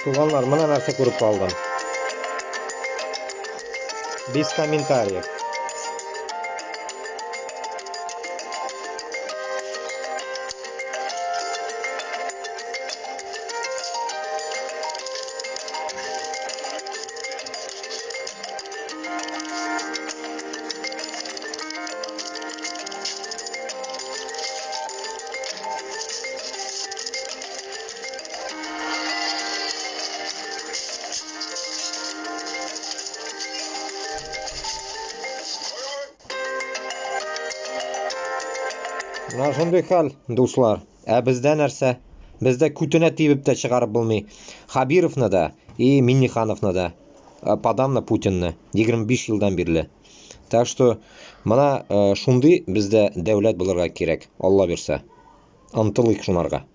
Туғандар, мына нәрсә күреп ҡалдым. Без комментариев. Менә шундый хәл, дуслар. Ә бездә нәрсә? Бездә күтенә тибеп тә чыгарып булмый. Хабировны да и Миннихановны да. Подавно Путинны 25 елдан бирле. Так что менә шундый бездә дәүләт булырга кирәк, Алла бирсә. Ынтылыйк шунарга.